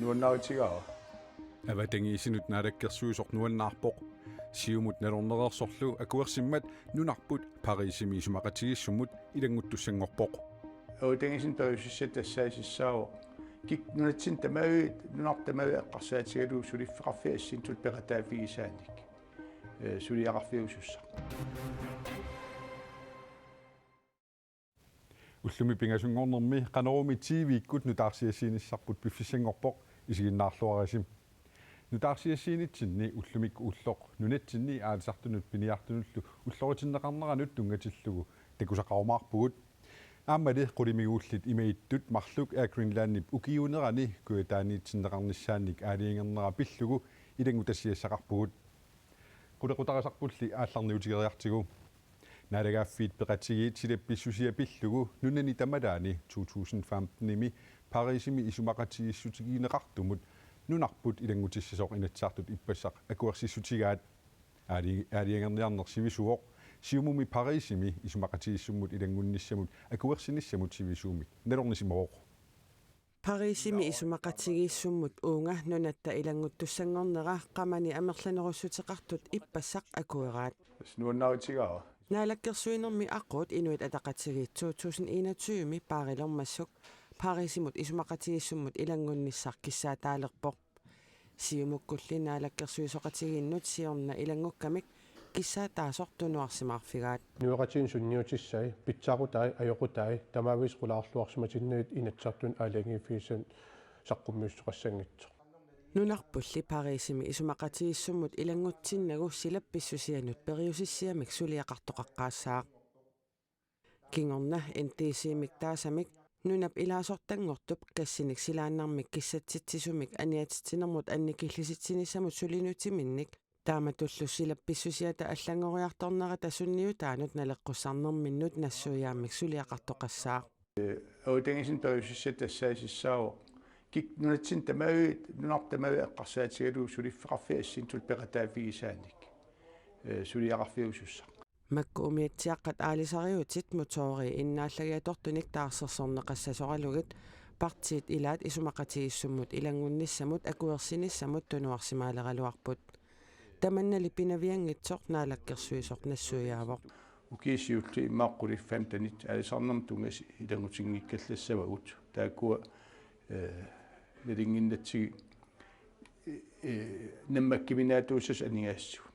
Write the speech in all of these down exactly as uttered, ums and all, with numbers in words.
Nuannaarutigaara. Avatangiisinut naalakkersuisoq nuannaarpoq. Siumut nalornereersorlu akuersimmat nunarput Parisimi isumaqatigiissummut ilannguttussanngorpoq. Avatangiisinut periusissiat tassaasissaavoq. Kik nunatsinni tamaviat, nunarput tamaviat eqqarsaatigalugu suliffeqarfiit assigiinngitsut peqataaffigisaannik. Eh, suliaqarfiusussaq. Ullumi pingasunngornermi Qanorooq T V-kkut nutaarsiassiinissarput piffissanngorpoq, isiginnaarluarisi. Nutaarsiassiinitsinni ullumikkut ulloq nunatsinni aalisartunut piniartunullu ulloritinneqarneranut tunngatillugu takusaqarumaarpugut. Aammali qulimiguullit imagittut marluk Air Greenlandip ukiuunerani kujataaniitsinneqarnissaannik aalajangernera pillugu ilanngutassiassaqarpugut. Qulequtariaqarpulli aallarniutigeriartigu. Naalagaaffiit Peqatigiit silap pissusia pillugu nunani tamalaani to tusind femten-imi Parisimi isumaqatigiissutigineqartumut nunarput ilanngutissasoq Inatsisartut ippassaq akuersissutigaat. Aali-, aalajangerniarneq sivisuuvoq, Siumumi Parisimi isumaqatigiissummut ilanngunnissamut akuersinissamut sivisuumik nalornisimavoq. Parisimi isumaqatigiissummut uunga nunatta ilannguttussanngornera qamani amerlanerussuteqartut ippassaq akueraat. Nuannaarutigaara. Naalakkersuinermi aqquut Inuit Ataqatigiit to tusind enogtyve-mi paarilermassuk Parisimut isumaqatigiissummut ilanngunnissaq kissaataalerpoq. Siumukkulli naalakkersuisoqatigiinnut siorna ilanngukkamik kissaataasoq tunuarsimaarfigaat. Inuiaqatigiinni sunniutissai, pitsaaqutai, ajoqutai, tamaavisa qulaarluarsimatinnagit Inatsisartuni aalajangiiffigisanik saqqummiussuteqassanngitsoq. Nunarpulli Parisimi isumaqatigiissummut ilanngutsinnagu silap pissusianut periusissiamik suliaqartoqaqqaassaaq. Kingorna N D C-mik taasamik nunap ilaasortanngortup gassinik silaannarmik kissatsitsisumik aniatitsinermut annikillisitsinissamut sulinutiminnik taamatullu silap pissusiata allanngoriartornerata sunniutaanut naleqqussarnerminnut nassuiaammik suliaqartoqassaaq. Avatangiisinut periusissiat tassaasissaavoq. Kik nunatsinni tamaviat, nunarput tamaviat eqqarsaatigalugu suliffeqarfiit assigiinngitsut peqataaffigisaannik. Eh, suliaqarfiusussaq. Makku umiatsiaqqat aalisariutit motorii innaallagiatortunik taarsersorneqassasoralugit partiit ilaat isumaqatigiissummut ilanngunnissamut akuersinissamut tunuarsimaaleraluarput. Tamannali pinavianngitsoq naalakkersuisoq nassuiaavoq. Ukiut siulliit immaqa qulit femtenit aalisarnermut tunngasut ilanngutinngikkallassavagut. Taakkua, eh, nalunnginnatsigit, eh, nammakkuminaattuussasoq aningaasatsigut.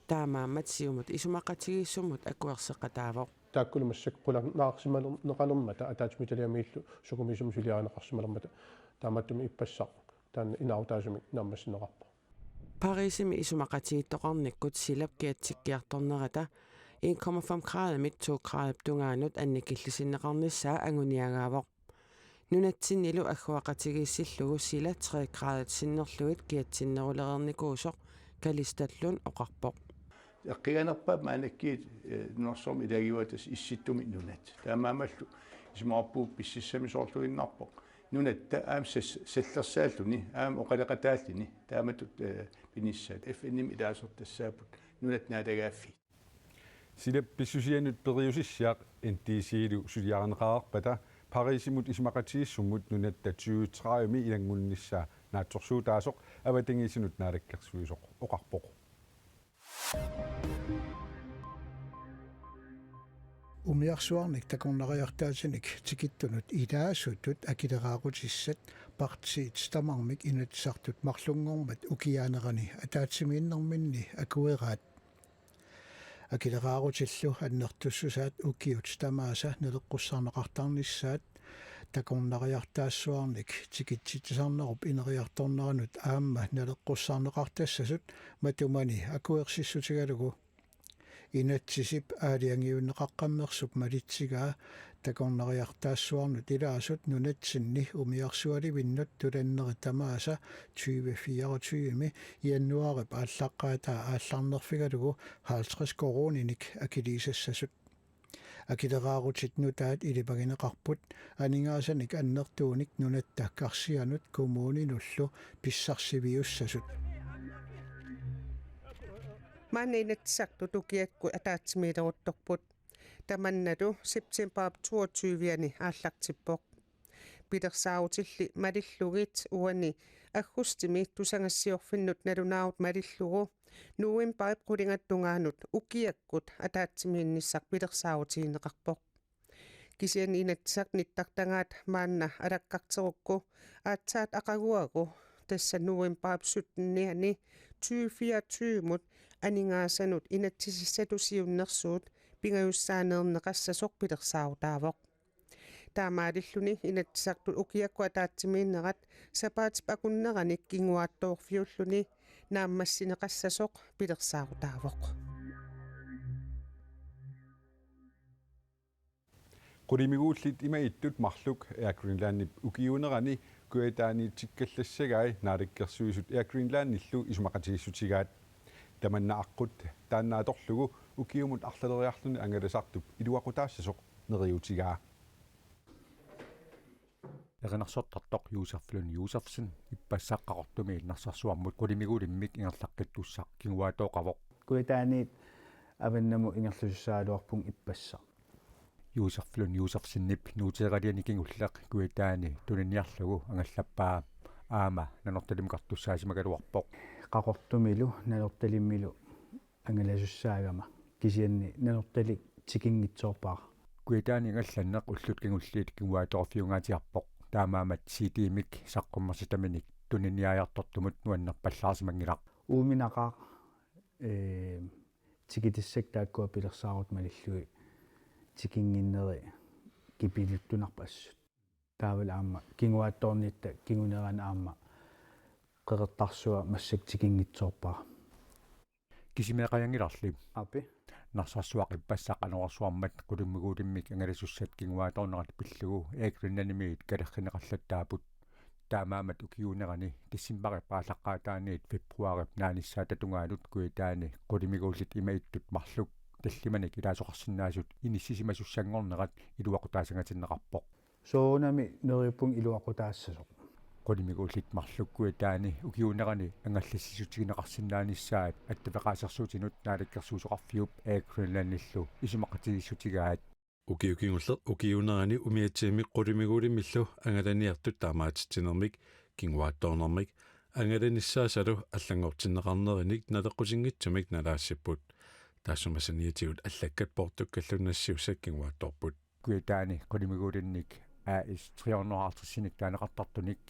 Taamaammat Siumut isumaqatigiissummut akuerseqataavoq. Taakkulu massakkut qularnaarsimalerneqalermata ataatsimiititaliamiillu sukumiisumik suliarineqarsimalermata taamaattumik ippassaq taanna inaarutaasumik naammassineqarpoq. Parisimi isumaqatigiittoqarnikkut silap kiatsikkiartornerata en komma fem gradimit to gradip tungaanut annikillisinneqarnissaa anguniagaavoq. Nunatsinnilu agguaqatigiissillugu sila tre gradit sinnerlugit kiatsinnerulereernikuusoq Kalistalun oqarpoq. Eqqiganerpaap maannakkut, eh, nunarsuarmi ilaagivaat tassa issittumik nunat. Taamaammallu isumaqarpugut pississami soorluinnarpoq. Nunatta aamma sas-, sallersaalluni, aamma oqaloqataalluni, taamatut, eh, pinissaat. F N-imi ilaasortassaapput nunat naalagaaffiit. Silap pissusianut periusissiaq N D C-lu suliarineqareerpata Parisimut isumaqatigiissummut nunatta tyve tredive-mi ilanngunnissaa naatsorsuutaasoq avatangiisinut naalakkersuisoq oqarpoq. Umiarsuarnik takornariartaatinik tikittunut ilaasutut akileraarutissat partiit tamarmik Inatsisartut marlunngormat ukiaanerani ataatsimiinnerminni akueraat. Akileraarutillu annertussusaat ukiut tamaasa naleqqussarneqartarnissaat takornariartaassuarnik tikitsitsisarnerup ineriartorneranut aamma naleqqussarneqartassasut matumani akuersissutigalugu. Inatsisip aalajangiunneqaqqammersup malitsigaa takornariartaassuarnut ilaasut nunatsinni umiarsualivinnut tulannerit tamaasa tyve fireogtyve-mi januaarip aallaqqaataa aallarnerfigalugu halvtreds koruuninik akiliisassasut. Akileraarutit nutaat ilimagineqarput aningaasanik annertuunik nunatta karsianut kommuninullu pissarsiviussasut. Maanna Inatsisartut ukiakkut ataatsimiileruttorput. Tamannalu septembarip toogtyve-ani aallartippoq. Pilersaarutilli malillugit uani aggustimi tusagassiorfinnut nalunaarut malillugu novembarip qulingat tungaanut ukiakkut ataatsimiinnissaq pilersaarutigineqarpoq. Kisianni Inatsisartut nittartagaat maanna alakkarterukku aatsaat aqaguagu, tassa novembarip syttenianni tyve fireogtyvemut aningaasanut inatsisissatut siunnersuut pingajussaaneerneqassasoq pilersaarutaavoq. Taamaalilluni Inatsisartut ukiakkut ataatsimiinnerat sapaatip akunnerani kinguaattoorfiulluni naammassineqassasoq pilersaarutaavoq. Qulimiguullit ima ittut marluk Air Greenlandip ukiuunerani Kujataani tikkallassagai Naalakkersuisut Air Greenlandillu isumaqatigiissutigaat. Tamanna aqqut taanna atorlugu ukiumut arlaleriarluni angalasartup iluaqutaassasoq neriuutigaa. Erinarsortartoq Josef Lund Josefsen ippassaq Qaqortumi Narsarsuarmut qulimiguulimmik ingerlaqqittussaq kinguaattooqavoq. Kujataaniit avannamut ingerlasussaagaluarpunga ippassaq. Josef Lund Josefsenip nuuteeraliani kingulleq Kujataani tuniniarlugu angallappaa, aamma Nanortalimmukartussaasimagaluarpoq. Qaqortumilu Nanortalimmilu angalasussaagama, kisianni Nanortalik tikinngitsoorpara. Kujataani angallanneq ullut kingulliit kinguaattoorfiungaatsiarpoq. Taamaammat C D-mik saqqummersitaminik tuniniaajartortumut nuannerpallaarsimanngilaq. Uuminaqaaq, ee, tikitissakka taakkua pilersaarut malillugit tikinnginneri kipiluttunarput assut. Taavalu aamma kinguaattoornitta kingunerani aamma Qeqertarsuaq massakkut tikinngitsoorpara. Kisimeeqajanngilarli. Aappi. Narsarsuaq ippassaq anorersuarmat qulimiguulimmik angalasussat kinguaattoornerat pillugu Air Greenlandimiit kalerrinneqallattaapput. Taamaammat ukiuunerani decembarip aallaqqaataaniit februaarip naanissaata tungaanut Kujataani qulimiguullit ima ittut marluk tallimanik ilaasoqarsinnaasut inissisimasussanngornerat iluaqutaasangatinneqarpoq. Soorunami neriuppunga iluaqutaassasoq. Qulimiguullit marluk Kujataani ukiuunerani angallassissutigineqarsinnaanissaat attaveqaasersuutinut Naalakkersuisoqarfiup Air Greenlandillu isumaqatigiissutigaat. Ukioq kingulleq ukiuunerani umiatsiamik qulimiguulimmillu angalaniartut taamaatitsinermik kinguaattoornermik angalanissaasalu allanngortinneqarnerinik naleqqutinngitsumik nalaassipput. Taassuma saniatigut allakkat poortukkallu nassiussat kinguaattoorput. Kujataani qulimiguulinnik A S tre hundrede og halvtredsinik taaneqartartunik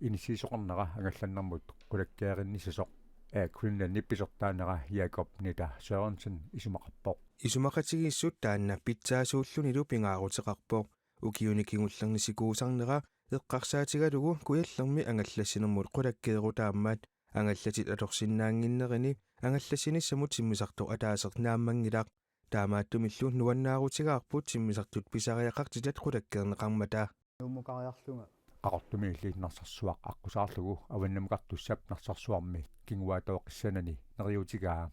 inissiisoqarnera angallannermut qulakkeerinnissasoq Air Greenlandip pisortaanera Jakob Nita Sørensen isumaqarpoq. Isumaqatigiissut taanna pitsaasuullunilu pingaaruteqarpoq. Ukiuni kingullerni sikuusarnera eqqarsaatigalugu Kujallermi angallassinermut qulakkeerutaammat angallatit atorsinnaannginnerini angallassinissamut timmisartoq ataaseq naammanngilaq. Taamaattumillu nuannaarutigaarput timmisartut pisariaqartitat qulakkeerneqarmata. Nuummukariarlunga. Qaqortumiilli Narsarsuaq aqqusaarlugu avannammukartussap Narsarsuarmi kinguaattooqqissanani neriuutigaa.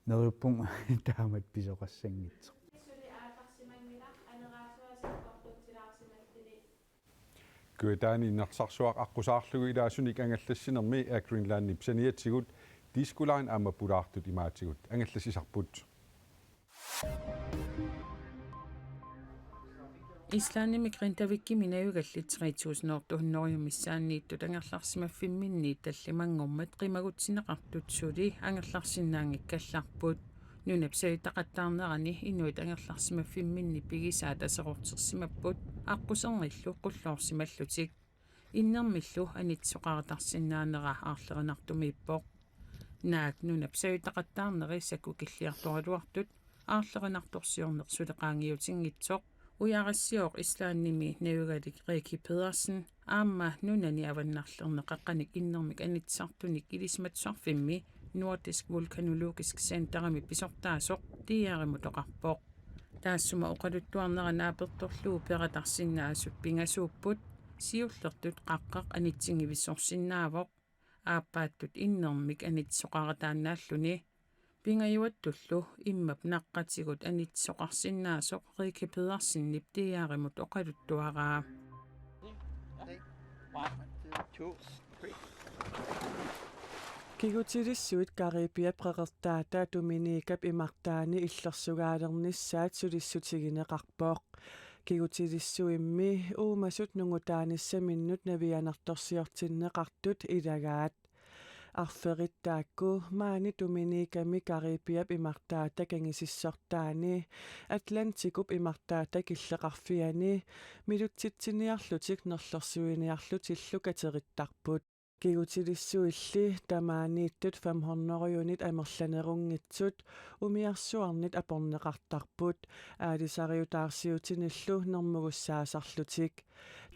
Neriuppunga taamatut pisoqassanngitsoq. Kujataani Narsarsuaq aqqusaarlugu ilaasunik angallassinermi Air Greenlandip saniatigut Disko Line aamma Polartut imaatigut angallassisarput. Islandimi Grindavíkimi najugallit tre tusind otte hundrede missaanniittut angerlarsimaffimminniit tallimanngormat qimagutsineqartut suli angerlarsinnaanngikkallarput. Nunap sajutaqattaarnerani inuit angerlarsimaffimminni pigisaat aserortersimapput aqquserngillu qulloorsimallutik. Innermillu anitsisoqaritarsinnaanera aarlerinartumiippoq. Naak nunap sajutaqattaarneri sakkukilliartoraluartut aarlerinartorsiorneq suli qaangiutinngitsoq. Ujarassiooq Islandimi najugalik Reki Pedersen aamma nunani avannarlerni qaqqanik innermik anitsisartunik Ilisimatusarfimmi Nordisk Vulkanologisk Centerimi pisortaasoq D R-imut oqarpoq. Taassuma oqaluttuarnera naapertorlugu peqatarsinnaasut pingasuupput, siullertut qaqqaq anitsinngivissarsinnaavoq, aappaattut innermik anitsisoqarataannaalluni. Pingajuattullu immap naqqatigut anitsisoqarsinnaasoq Reki Pedersenip D R-imut oqaluttuaraa. Kigutilissuit Caribiap qeqertaata Dominicap imartaani illersugaalernissaat sulissutigineqarpoq. Kigutilissuimmi uumasut nungutaanissaminnut navianartorsiortinneqartut ilagaat. Arferit taakku maani Dominicami Caribiap imartaata kangisissortaani Atlantikup imartaata killeqarfiani milutsitsiniarlutik nerlersuiniarlutillu katerittarput. Kigutilissuilli tamaaniittut fem hundrede unit amerlanerunngitsut umiarsuarnit aporneqartarput aalisariutaarsiutinillu nermugussaasarlutik.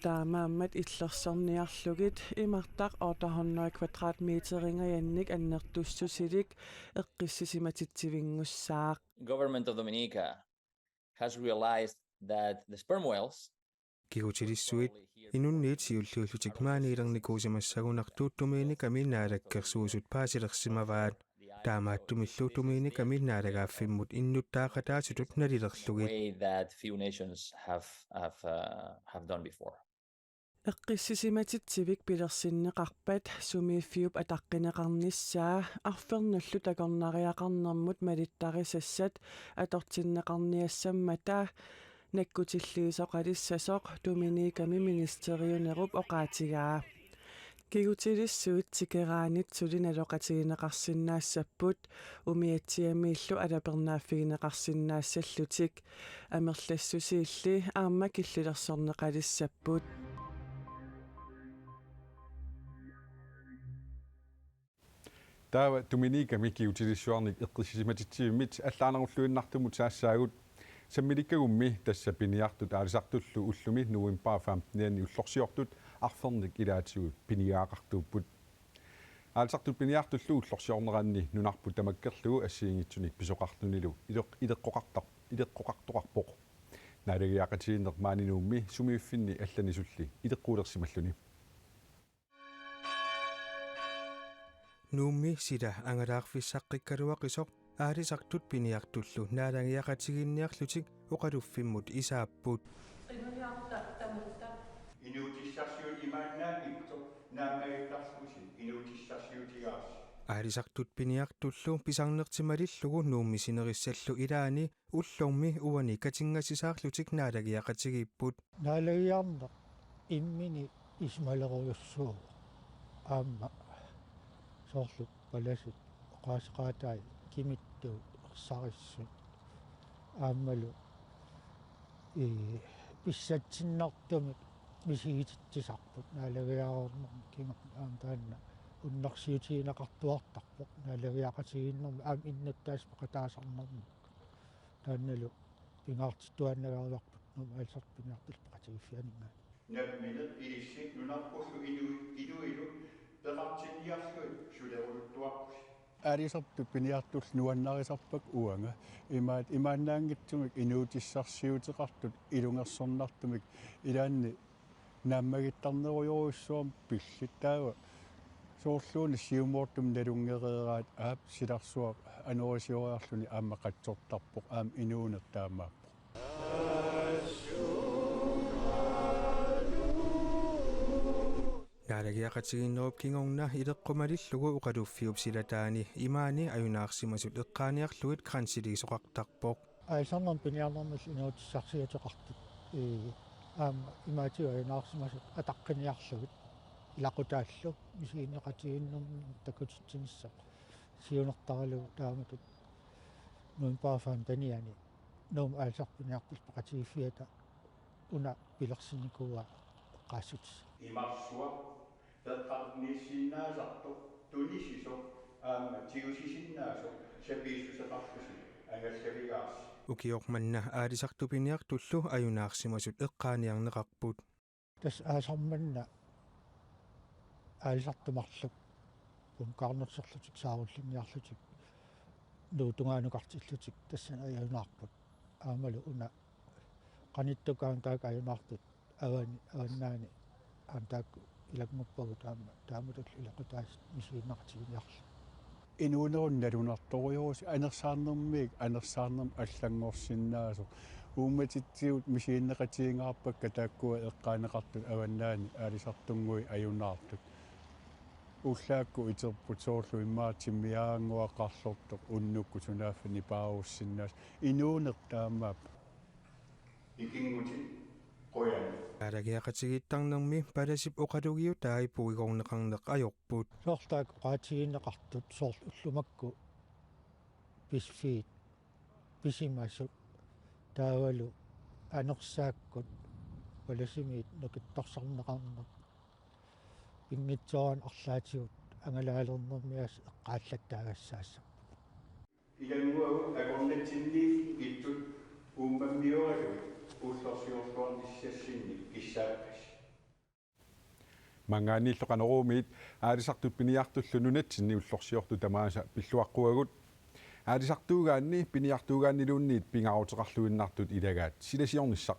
Taamaammat illersorniarlugit imartaq otte hundrede kvadratmeteringajannik annertussusilik eqqissisimatitsivinngussaaq. Government of Dominica has realized that the sperm whales Kigutilissuit inunniit siulliullutik maaniilernikuusimassagunartut Dominicami naalakkersuisut paasilersimavaat. Taamaattumillu Dominicami naalagaaffimmut innuttaaqataasutut nalilerlugit. Way that few nations have, have, uh, have done before. Eqqissisimatitsiviit pilersinneqarpat sumiiffiup ataqqineqarnissaa arfernullu takornariaqarnermut malittarisassat atortinneqarniassammata nakkutilliisoqalissasoq Dominicami ministeriunerup oqaatigaa. Kigutilissuit tikeraanit suli naloqatigineqarsinnaassapput umiatsiamiillu alapernaaffigineqarsinnaassallutik. Amerlassusiilli aamma killilersorneqalissapput. Taava Dominicami kigutilissuarnik eqqissisimatitsivimmi allaanerulluinnartumut saassaagut. Sammilikkagummi tassa piniartut aalisartullu ullumi novembarip femtenianni ullorsiortut arfernik ilaatigut piniagaqartuupput. Aalisartut piniartullu ullorsiorneranni nunarput tamakkerlugu assigiinngitsunik pisoqarlunilu ileq-, ileqqoqartar-, ileqqoqartoqarpoq. Naalagiaqatigiinneq maani Nuummi sumiiffinni allanisulli ileqquulersimalluni. Nuummi sila angalaarfissaqqikkaluaqisoq aalisartut piniartullu naalagiaqatigiinniarlutik oqaluffimmut isaapput. Inuutissarsiut imaannaanngitsoq naammagiittarlusi inuutissarsiutigaarsi. Aalisartut piniartullu pisarnertik malillugu Nuummi sinerissallu ilaani ullormi uani katinngassisaarlutik naalagiaqatigiipput. Naalagiarneq immini ismalerujussuuvoq. Aamma soorlu palasut oqaaseqaatai kimittuut ersarissut. Aammalu ii pissatsinnertumik misigititsisarput naalagiareernermi kingorna aamma taanna unnersiutigineqartuartarpoq naalagiaqatigiinnermi aamma innuttaasut peqataasarnermut. Taannalu pingaartittuaannagaluarput Nuummi aalisartut piniartullu peqatigiiffianinngaanniit. Nammineq ilissi nunarpullu inuit inuillu peqartinniarlugit suleruluttuarpusi. Aalisartut piniartullu nuannarisarpakka uanga. Imaat imaannaanngitsumik inuutissarsiuteqartut ilungersornartumik ilaanni naammagittarnerujorujussuarmik pillugu taava soorluuna siumoortumik nalunngereeraat aap silarsuaq anorisioriarluni aamma qatsortarpoq aamma inuuneq taamaappoq. Naalagiaqatigiinnerup kingorna ileqqut malillugu oqaluffiup silataani imaani ajunaarsimasut eqqaaniarlugit grænseliisoqartarpoq. Aalisarnermut piniarnermullu inuutissarsiuteqartut ii aamma imaatigut ajunaarsimasut ataqqiniarlugit ilaqutaallu misigineqatigiinnermut takutitsinissaq siunertaralugu taamatut novembarip femtenianni Nuummi aalisartut piniartullu peqatigiiffiata una pilersinnikuuaa eqqaassutissaaq. Imarsuaq peqqarnissinnaasartoq tunisisoq aamma tigusisinnaasoq sapiissuseqarlusi angallavigaarsi. Ukioq manna aalisartut piniartullu ajunaarsimasut eqqaaniarneqarput. Tassa aalisarmat manna aalisartut marluk punkaarnersorlutik saarullinniarlutik nuup tungaanukartillutik tassani ajunaarput. Aammalu una qanittukkut aamma taakku ajunaartut avani avannaani aamma taakku ilannguppagut aamma taamatullu ilaqutaassat misiginneqatiginiarlugit. Inuunerup nalunartorujussuuvoq anersaarnermiit anersaarnermut allanngorsinnaasoq. Uummatitsigut misiginneqatigingaarpakka taakkua eqqaaneqartut avannaani aalisartunnguit ajunaartut. Ullaakkut iterput soorlu immaqa timmiaannguaq qarlortoq unnukkut sunaaffa nipaarussinnaasut. Inuuneq taamaappoq. Ikinngutit Qujan. Aalagiaqatigiittarnermi palasip oqalugiutai puigorneqarneq ajorput. Soorlu taakku oqaatigineqartut soorlu ullumikkut pisiffiit pisimasut taavalu anersaakkut palasimiit nukittorsarneqarneq pinngitsoorani arlaatigut angalaalernermiaasiit eqqaallattaagassaassappat. Ilannguagut akornatsinni ittut uummammioraluit ullorsiorluarnissassinnik kissaappassi. Maanngaanniillu Qanoruumiit aalisartut piniartullu nunatsinni ullorsiortut tamaasa pilluaqquagut. Aalisartuugaanni piniartuugaanniluunniit pingaaruteqarluinnartut ilagaat silasiornissaq.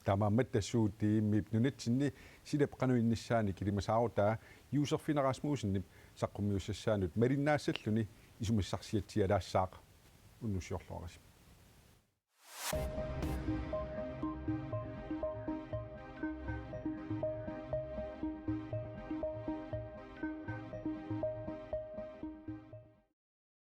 Taamaammat tassuugut DMI-p nunatsinni silap qanoq innissaani kilimasaarutaa Josefine Rasmussenip saqqummiussassaanut malinnaassalluni isumassarsiatsialaassaaq. Unnussiorluarisi.